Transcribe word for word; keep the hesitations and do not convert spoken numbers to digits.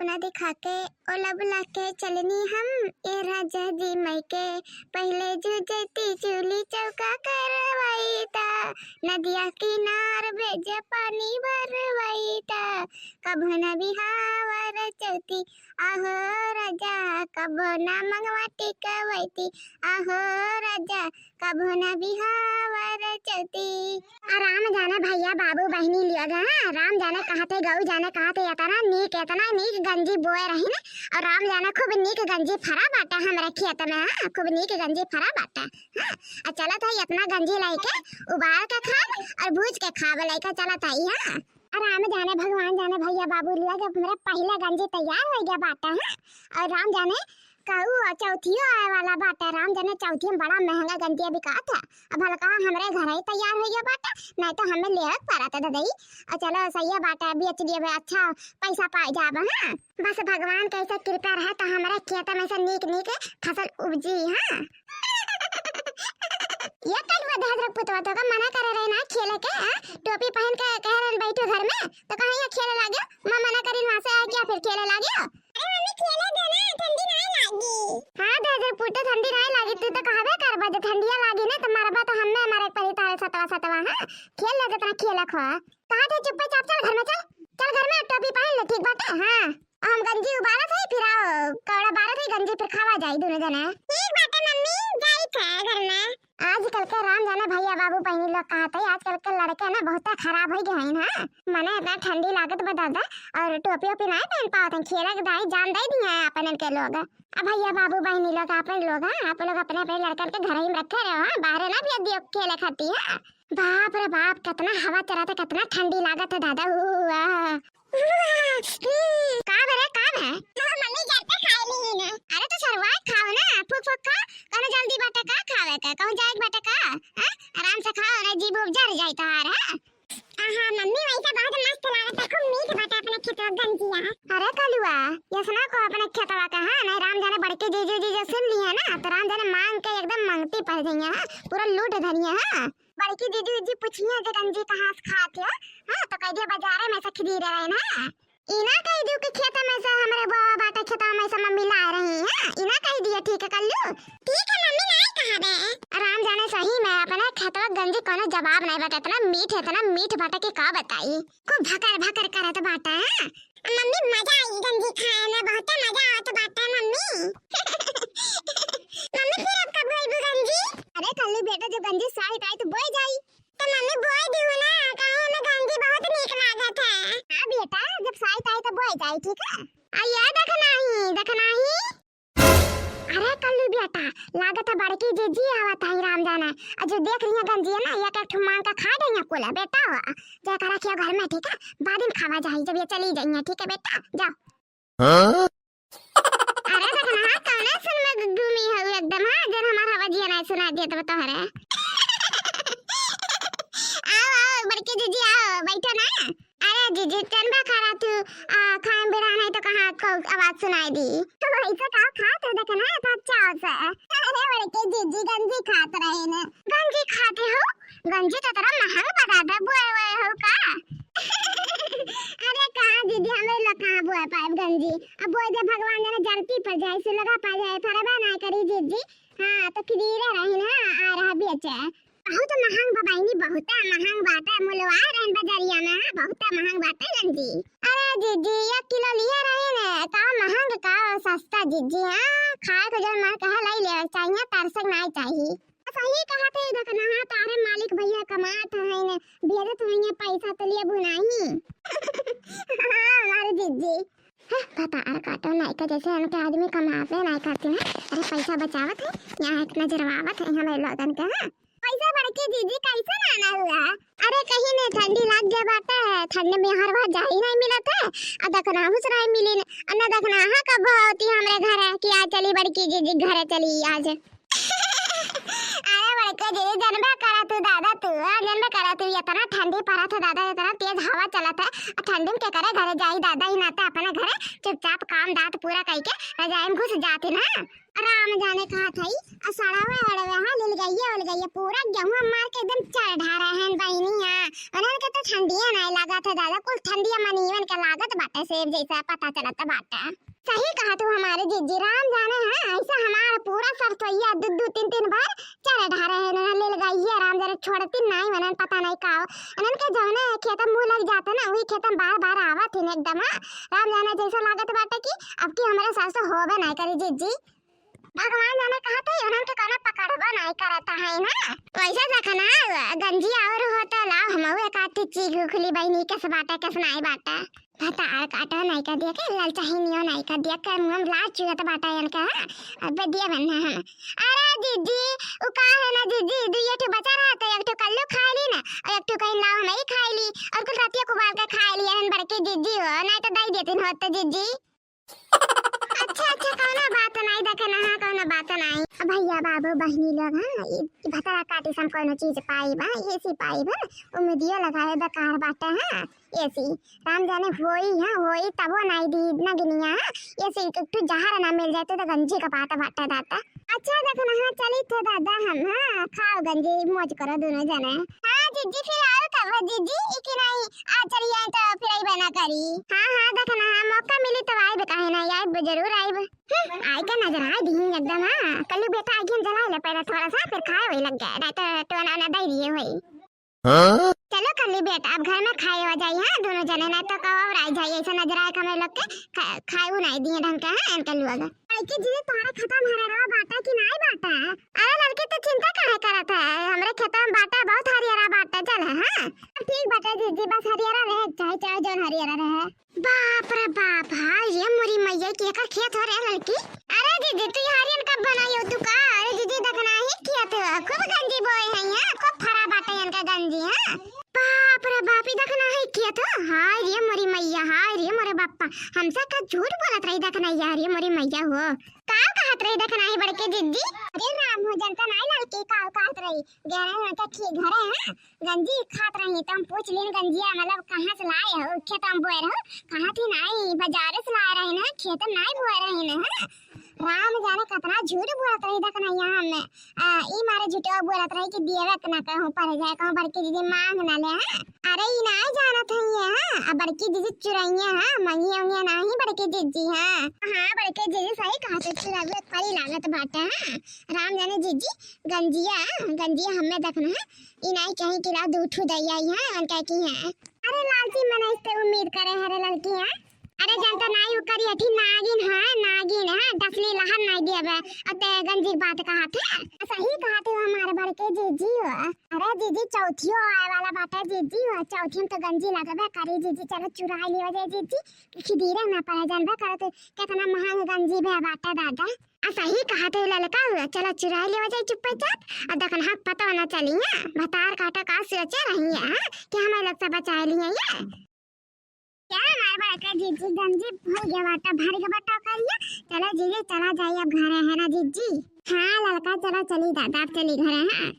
ना दिखा के ओला बुला के चलनी हम, ए राजा जी मइके। पहिले जूझती चूल्ही चौका करवइता, नदिया किनार भेजे पानी भरवइता। कभो ना बिहाव रचउती, आहो राजा, कभो ना मंगवा टिकवइती, आहो राजा, कभो ना बिहाव रचउती। आ राम जाने भइया बाबू बहिनी लिया गा, हाँ, राम जाने कहाँ थे, गऊ जाने कहाँ थे, एतना नीक, एतना नीक गंजी बोए रहिन, अउर राम जाने खूब नीक गंजी फरा बाटे हमरे खेत में, हाँ, खूब नीक गंजी फरा बाटे, हाँ। आ चलत है एतना गंजी लइके उबाल के खाब अउर भूज के खाब लइके चलत है, हाँ। आ राम जाने भगवान जाने भइया बाबू लिया गा, हमरे पहिला गंजी तैयार होइ गया बाटे, हाँ। अउर राम जाने कहू चौथियो आए वाला बाटे, राम जाने चौथी में बड़ा महंगा गंजिया बिकात है। अब हल्का हमरे घर ही तैयार होइ गया बाटे, नहीं तो हमें लेवे के पड़त है ददई। अउर चलो सही है बाटे, बेच दिए बे, अच्छा पैसा पाए जाब, हाँ। बस भगवान के ऐसा कृपा रहे तो हमरे खेत में से नीक नीक फसल उपजी, हाँ। ये कल वो दहजर पुतवा तो का मना करे रहे ना खेले के, हाँ? टोपी पहन के कह रहे बैठो घर में, तो कहाँ ये खेले लागे? मैं मना करीन वहाँ से आके फिर खेले लागे। अरे मम्मी, खेले दे ना, ठंडी नाहीं लागी। हाँ, दे दे पुट्टे, ठंडी नाहीं लागी, तू तो कहबे करबा, जे ठंडिया लागी ना, तो मरबा तो हम्मे मरे के पड़ी तारे सतवा सतवा, हाँ? खेल ले जितना खेले खो। कहाँ थे चुप्पे चाप, चल घर में चल, चल घर में टोपी पहन ले, ठीक बाटे, हाँ? हम गंजी उबालत है, फिर आओ, कौड़ा बारत है, गंजी फिर खावा जाई दोनों जने। ठीक बाटे मम्मी, जाई थे घर में। आजकल के राम जाने भइया बाबू बहिनी लोग कहत है, आजकल के लड़के ना बहुत खराब होइ गए हैं ना। मने इतना ठंडी लागत बा दादा, अउर टोपी ओपी नाहीं पहन पावत हैं, खेला के दाई जान दे दिए हैं अपन इनके लोग। अब भइया बाबू बहिनी लोग, अपन लोग, हाँ, आप लोग अपने अपने लड़कन के घर ही में रखे रहो, हाँ, बाहर ना भेज दियो खेले खाती, हाँ। बाप रे बाप, कितना हवा चलत है, कितना ठंडी लागत है दादा, ऊ, आ। का बे रे, का बे? हाँ, मम्मी, जर पे खाए ली ही ना। अरे तो सरवा खाओ ना, फूक फूक खा। कौनो जल्दी बाटे का खावे का? कहूँ जाए के बाटे का? हाँ? आराम से खाओ, नहीं जीभ उब जर जाई तोहार, हाँ? आहा, मम्मी, वैसे बहुत मस्त लागत है, खूब मीठ बाटे अपने खेतवा गंजिया। अरे कलुआ, यसना को अपने खेतवा का, हाँ? नहीं राम जाने बड़के जीजू जी जो सुन लिए ना, तो राम जाने मांग के एकदम मंगती पड़ जाइए, हाँ? पूरा लूट धनिया, हाँ? बड़की दीदी उदी पूछिए जे गंजी कहाँ से खात हो, हाँ, तो कह दिया बाजारे में से खरीदे रहे ना। इना कह दियो कि खेत में से हमरे बाबा बाटे खेतवा में से मम्मी लाए रही, हाँ, इना कह दिया, ठीक है कल्लू। ठीक है मम्मी, नाहीं कहा बे। राम जाने सही में अपने खेतवा गंजी कोनो जवाब नाहीं बाटे, इतना मीठ, इतना मीठ बाटे कि का बताई, खूब भकर भकर करत बाटे, हाँ। मम्मी, मजा आई गंजी खाए में, बहुते मजा आवत बाटे मम्मी। मम्मी, फिर अब कब बोइबू गंजी? अरे कल्लू बेटा, जब गंजी साइत आई तो बोई जाई। तो मम्मी, बोई दिहू ना, काहे में गंजी बहुत नीक लागत है। हाँ बेटा, जब साइत आई तो बोई जाई, ठीक है? आ ये देख नाही, देख नाही। अरे कल्लू बेटा, लागत है बड़की जीजी आवत है राम जाने। आ जो देख रही है गंजी है ना, एक एक ठो मांग के खा गई है कुल बेटा हो। जा कर रखियो घर में, ठीक है? बाद में खावा जाई जब ये चली जाइए, ठीक है बेटा? जाओ। हाँ? अरे देखना, हाँ, कौने सुन में घूमी है एकदम, हाँ, जन हमार हवा जिया नहीं सुना दिया तब तोहरे। आओ, आओ, बड़की जीजी आओ, बैठो ना। अरे जीजी, तन बा खा रहा तू, आ, खाए में बेरा नहीं तो कहाँ को आवाज सुनाई दी। तो वही से का खात हो, देखना है तो अच्छा हो से। अरे बड़की जीजी गंजी खात रहे ने। गंजी खाते हो? गंजी तो तोरा महंग बता दे, बोए, बोए हो का? अरे कहाँ जीजी, हमरे लोग कहाँ बोए पाए गंजी? अब बोए दे भगवान जाने जरती पर जाए, सुलगा पा जाए, फरबा ना करी जीजी। हाँ, तो खरीदे रही ना, आ रहा बेचे। बहुत महंग बा बहिनी, बहुत महंग बाटे, मुलवा रहन बजरिया में, हाँ, बहुत महंग बाटे गंजी। अरे जीजी, एक किलो लिए रहे ने, का महंग का सस्ता जीजी, हाँ, खाए को जौन मन कहे लाई ले, चाहिए तरसक नाई चाहिए। सही कहा थे, देखना, हाँ, तारे मालिक भैया कमात हैं ने, भेजत हुई पैसा तो लिए बुनाई। हाँ, हमारे जीजी। हैं, भतार काटो नाई का, जैसे इनके आदमी कमाते नाई करती ना। अरे पैसा बचावत है, यहाँ एक नजरवावत है हमारे लोगन के, हाँ। पैसा बड़की जीजी कैसे लाना हुआ? अरे कहीं ने ठंडी लाग गया बाटे, ठंड में हर बार जाई नहीं मिलत है, आ दखनाहू से नहीं मिली ने, आ ना दखनाहा कब होती हमरे घर है कि आ चली बड़की जीजी घरे चली आज। अरे बड़के दीदी, जनबे करा तू दादा, तू, हाँ, जनबे करा तू, इतना ठंडी पड़त है दादा, इतना तेज हवा चलत है, आ ठंडी में के करे घरे जाई दादा, ई नाते अपने घरे चुपचाप काम दात पूरा कइके रजाई में घुस जाती ना। राम जाने कहाँ थई, आ सड़वे अड़वे, हाँ, लिलगइया उलगइया, पूरा गेहूं मार के एकदम चर ढारे हैं बहिनी, हाँ। उन्हन के तो ठंडिया नाई लागत है दादा, कुल ठंडिया मनीवन के लागत बाटे, सेब जैसा पता चलत बाटे। सही कहा तू हमारे जिज्जी, राम जाने हैं, ऐसा हमार पूरा सरसोईया दू दू तीन तीन बार चर ढारे हैं, उन्हन लिलगइया, राम जाने छोड़ती नाई, उन्हन पता नहीं का हो। उन्हन के जौने खेत में मुँह लग जाता ना, वही खेत में बार बार आवत ही एकदम, हाँ। राम जाने जैसा लागत बाटे कि अब की हमारे सास तो होबे नहीं करी जिज्जी। भगवान जाने कहाँ थे, उन्हन के कोनो पकड़बो नहीं करता है ना। वैसे देखा ना, गंजी और हो तो लाओ, हम एक आध ठे चीज उखली बहिनी, कस बाटे, कस नाई बाटे। भतार काटो नाई कर दिया के, ललचाहिनियो नाई कर दिया के, मुँह में लाज चुहत बाटे इनका, हाँ? अब दिया बनना है। अरे जिज्जी, उ का है ना जिज्जी, दू ये ठो बचा रहा था, एक ठो कल्लू खाए ली ना, और एक ठो कहीं लाओ हम ही खाए ली, और कुल रतिया को उबाल के खाए ली, एहन बड़के जिज्जी हो, नहीं तो दई देती होत तो जिज्जी। अच्छा, अच्छा, कौनो बात नाई, देखे ना, हाँ, कौनो बात नाई। भैया, बाबू, बहिनी लोग, हाँ, ई, ई भतरा काटी से हम कौनो चीज पाई बा, ये सी पाई बा, उम्मीदियो लगावे बेकार बाटे, हाँ, ये सी। राम जाने होई, हाँ, होई, तबो नाई दी नगिनिया, हाँ, ये सी एक ठो जहर ना मिल जाते तो गंजी का बात बाटे दाता। अच्छा, देखे ना, हाँ, चली थे दादा हम, हाँ, खाओ गंजी, मौज करो दोनों जने। हाँ, जिज्जी, फिर आओ कब, जिज्जी, ई कि नाई, आ चली आए तो फिर आई बना करी। हाँ, हाँ, देखे ना, हाँ, मौका मिली तो आइब, काहे ना आइब, जरूर आइब। हम्म, आइ के नजर आइ दी एकदम, हाँ। कल्लू बेटा आइ के जला ले पहले थोड़ा सा, फिर खाए वही लग गए, नहीं तो टोना ना दे दिए वही। हाँ? चलो कल्लू बेटा, अब घर में खाए हो जाई, हाँ, दोनों जने, नहीं तो कब और आई जाई, ऐसा नजर आए हमें लोग के खा-, खाए वो नहीं दिए ढंग के, हाँ, इनके लोग। लड़की जी, तुम्हारे खत्म हरे रहा बाटा कि नहीं बाटा? अरे लड़की, तो चिंता काहे करत है, हमरे खेत में बाटा बहुत हरियरा बाटा, चल, हाँ। ठीक बाटा जिज्जी, बस हरियरा रहे, चाहे, चाहे जौन हरियरा रहे। बाप रे बाप, हाय रे मोरी मैया, केकर खेत हो रे लड़की? अरे दीदी, तू ये हरियन कब बनाई हो तू का? अरे दीदी, देखना ही खेत हो, खूब गंजी बोए हैं यहाँ, खूब फरा बाटे इनका गंजी, हाँ। बाप रे बाप, ई देखना ही खेत हो, हाय रे मोरी मैया, हाय रे मोरे बापा, हमसे का झूठ बोलत रही, देखना यार, ये मोरी मैया हो। का कहत रही, देखना ही बड़के जिज्जी? अरे राम हो, जनता नहीं लड़की का कहत रही, गहरे उनका खी-, घरे हैं, गंजी खात रही, तो हम पूछ लीन, "गंजिया मतलब कहाँ से लाए हो? खेत में बोए रहो?" कहा थी, "नाई, बाजारे से लाए रहे ना, खेत में नाई बोए रहे ना।" राम जाने कितना झूठ बोलत रही, देख ना यहाँ में। आ, ई मारे झूठवा बोलत रही कि दियवे के ना कहूँ पड़ जाए, कहूँ बड़की दीदी मांग ना ले, हाँ? अरे ई नाई जानत है ये, हाँ? आ बड़की दीदी चुरैया, हाँ? मंगिया उंगिया नाही बड़की दीदी, हाँ? हाँ, बड़की दीदी सही कहा, तो चुरैया परी लागत बाटे, हाँ? राम जाने जिज्जी, गंजिया, गंजिया हमें देखना है, ई नाई कहीं कि ला दू ठू दई आई है, उनका की है। अरे लालची मनई से उम्मीद करे है रे लड़की है। अरे जनता नाई उ करियठी नागिन है, नागिन है, डसली लहर नाई दिया बे। अते गंजी की बात कहा थे। सही कहा थे हमारे बड़के जीजी हो। अरे जीजी चौथियो आए वाला बाटे जीजी हो, चौथी में तो गंजी लगबे करी जीजी, चलो चुराई लियो जाए जीजी, खिदीरे ना पड़े जानबे करो तो कितना महंग गंजी बे बाटे दादा। आ सही कहा थे ललका हुआ, चलो चुराई लेवा जाए चुप्पे चाप, और दखन हक पता ना चली है, भतार काटा का सोचे रही है, हाँ, कि हमें लोग से बचाए लिए ये। क्या हमारे बड़का जीजी गंजी भर गया बाटा, भर गया बाटा करिया, चलो जीजी चला जाए अब घरे है ना जीजी। हाँ ललका चलो चली दादा, अब चली घरे हाँ।